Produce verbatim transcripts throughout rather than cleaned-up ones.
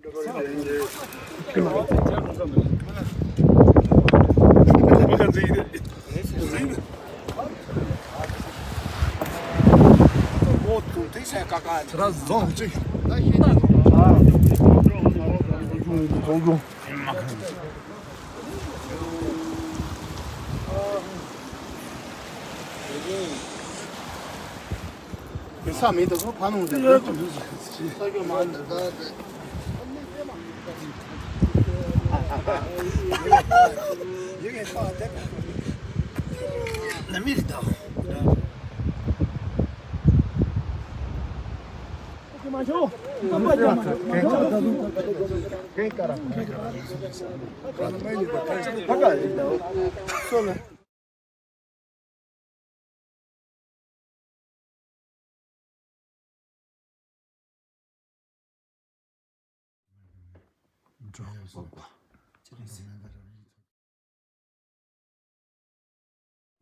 ས་མེད་དུ་ཕ་ནང་དུ་ཡོད་དུ་ཡོད་ས་ཡོད་མ་འདི། ཡིག་ཡིག་ཁ་དེ་ན་མི་རི་དྭགས།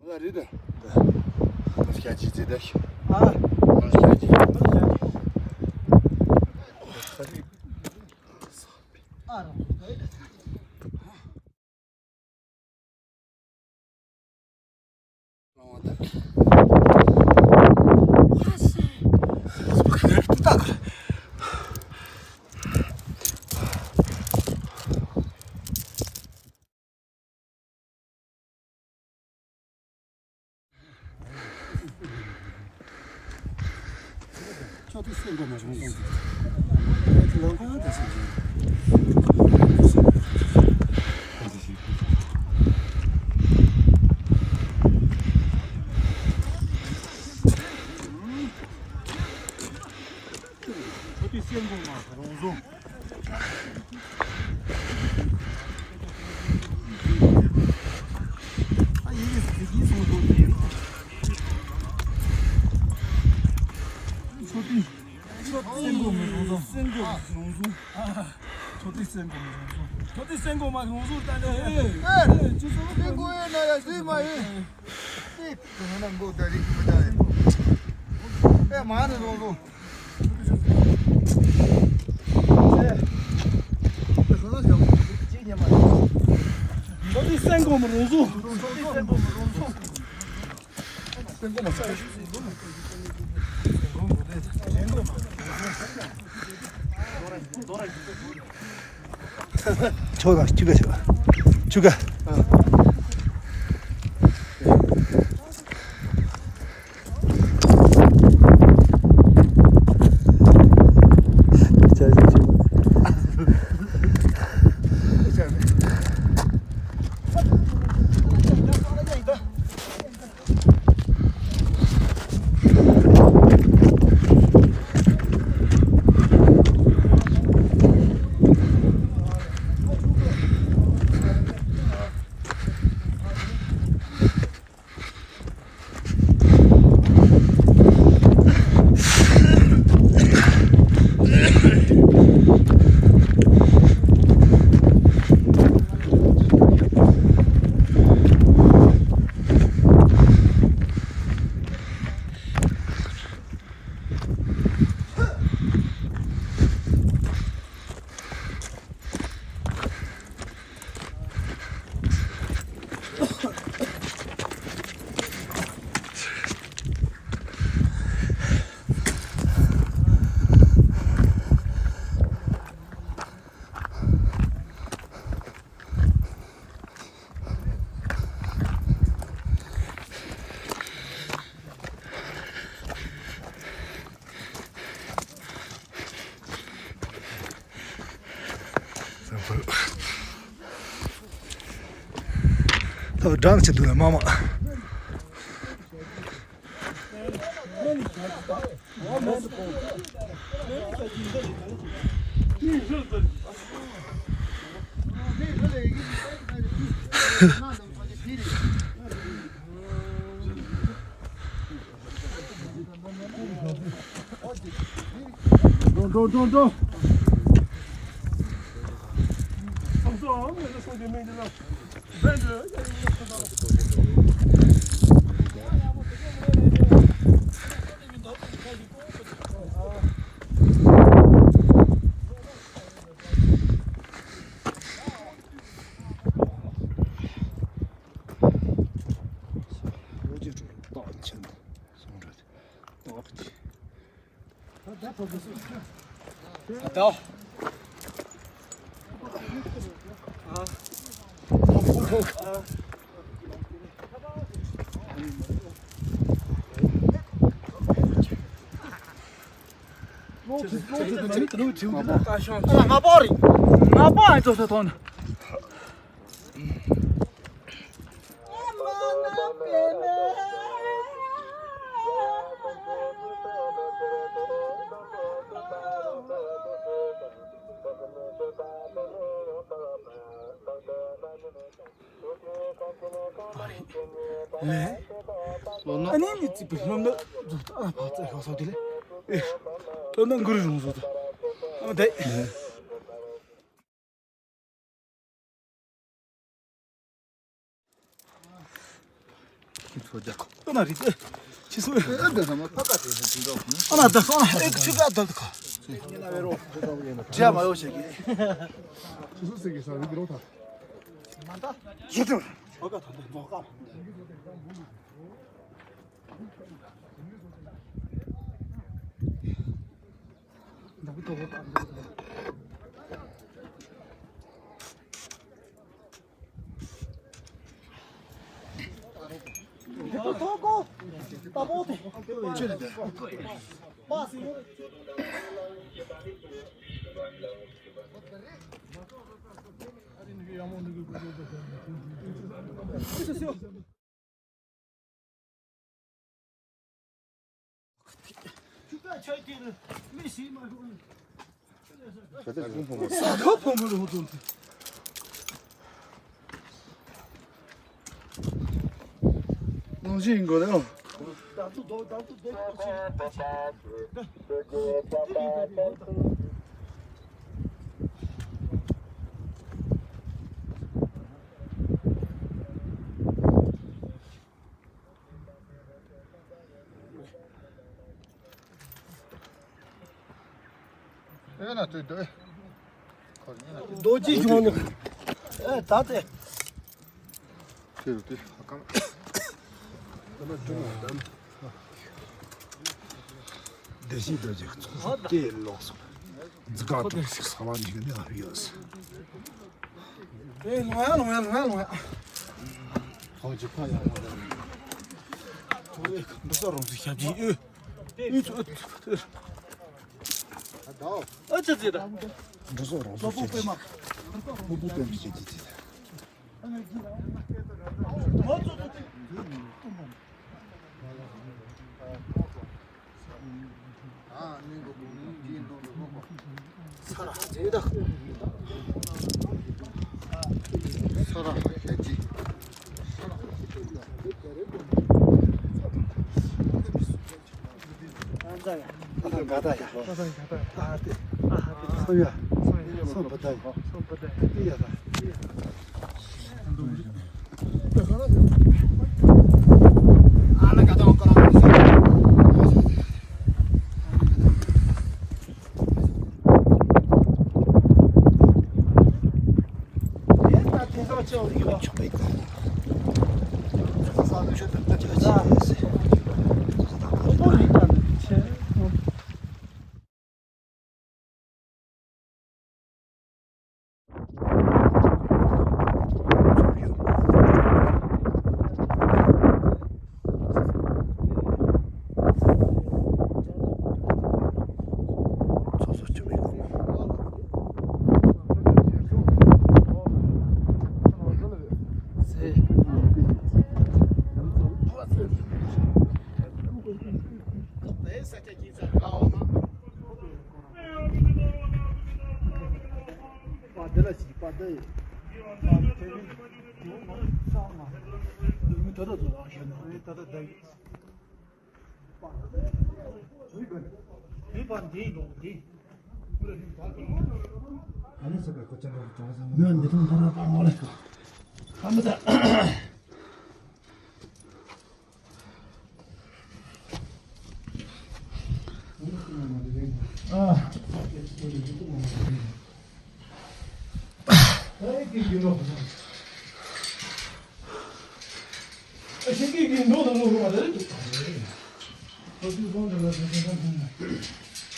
ལ་རེད། ལ་ཤ་ཅི་ཅི་ད་ཤི། ཨ། ལ་ཤ་ཅི། ཨ་ར། ཁྱོད་དེ་སེམས་པ་མ་བྱུང་སོང་། ཁྱོད་དེ་ལང་ཁ་དེ་སེམས་ཅན། ཁྱོད་དེ་སེམས་པ་མ་རང་བཟུང་། ཆོག་དང་ཆུ་ག་ཆུ་ག་ཆུ་ག་ད་འགྲམ་ཆེ་འདུག་ལ་མ་མ། འགྲོ་འགྲོ་འགྲོ་འགྲོ། ད། ང་པོ་རེད། ང་པོ་ཨ་ཙོ་ཚོ་ཐོན། ཨ་ནི་ནི་ཙི་པི་ལོ་ན་ཛུ་ཏ་ཨ་ཕ་ཙ་ཁ་སོ་དེ་ལེ། ལོ་ན་གུ་རུ་རུང་ཟོ་ཏ་ཨ་མ་དེ། ཁྱེད་ཚོ་རྒྱ་ཁོ་ན་རིག་ཨེ། ཁྱེད་ཚོ་ཨེ་འདི་ཚང་མ་ཕ་ཀ་དེ་ཚོ་ཅི་འདྲ། ཨ་ན་ད་སོང་ན་ཨེ་ཁྱི་ཀ་ད་ད་ཁ། ཇ་མ་ཡོ་ཞེ་གི། ཁྱེད་ཚོ་སེ་གི་ས་རིག་རོ་ཐ། ཇི་ཏུ། ཨོ་ཀ་ཐ་ད་ནོ་ཀ། ས་ཁ་ཕོ་མོ་རུ་ཧོ་ཏོན་ཏེ། ནང་བཞིན་ཡིན་དགོས་ནའང་། ཨེ་ན་ཏུ་ཏུ། རྡོ་རྗེ་གཞུང་ནི། ཨེ་ད་ཏེ། ཁྱེད་རུ་ཏེ་ཧ་ཀང་། བདེ་སྐྱིད་རྡོ་རྗེ་ཚོགས་སུ་ཏེ་ལོག་སོང་། ཛི་ག་ཏུ་ཤིག་ས་ལ་འཇིག་ནི་ཨ་ཡོད། ཨེ་ལོང་ཡ་ལོང་ཡ་ལོང་ཡ་ལོང་ཡ། ཧོ་ཇི་ཕ་ཡ་ཧོ་ད། ཐོ་ལེ་འདི་ས་རོང་ཟི་ཞབས་ཀྱི་ཨེ། ཨེ་ཚོ་ཨེ་ཚོ། ཨ་ཅག་ཅེ་ད། འདི་ས་རོང་ཟི་ཞབས་ཀྱི། ལོ་པོ་པེ་མ་ཞབས་ཀྱི་ཅེ་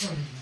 ད། ཐོག་ནས་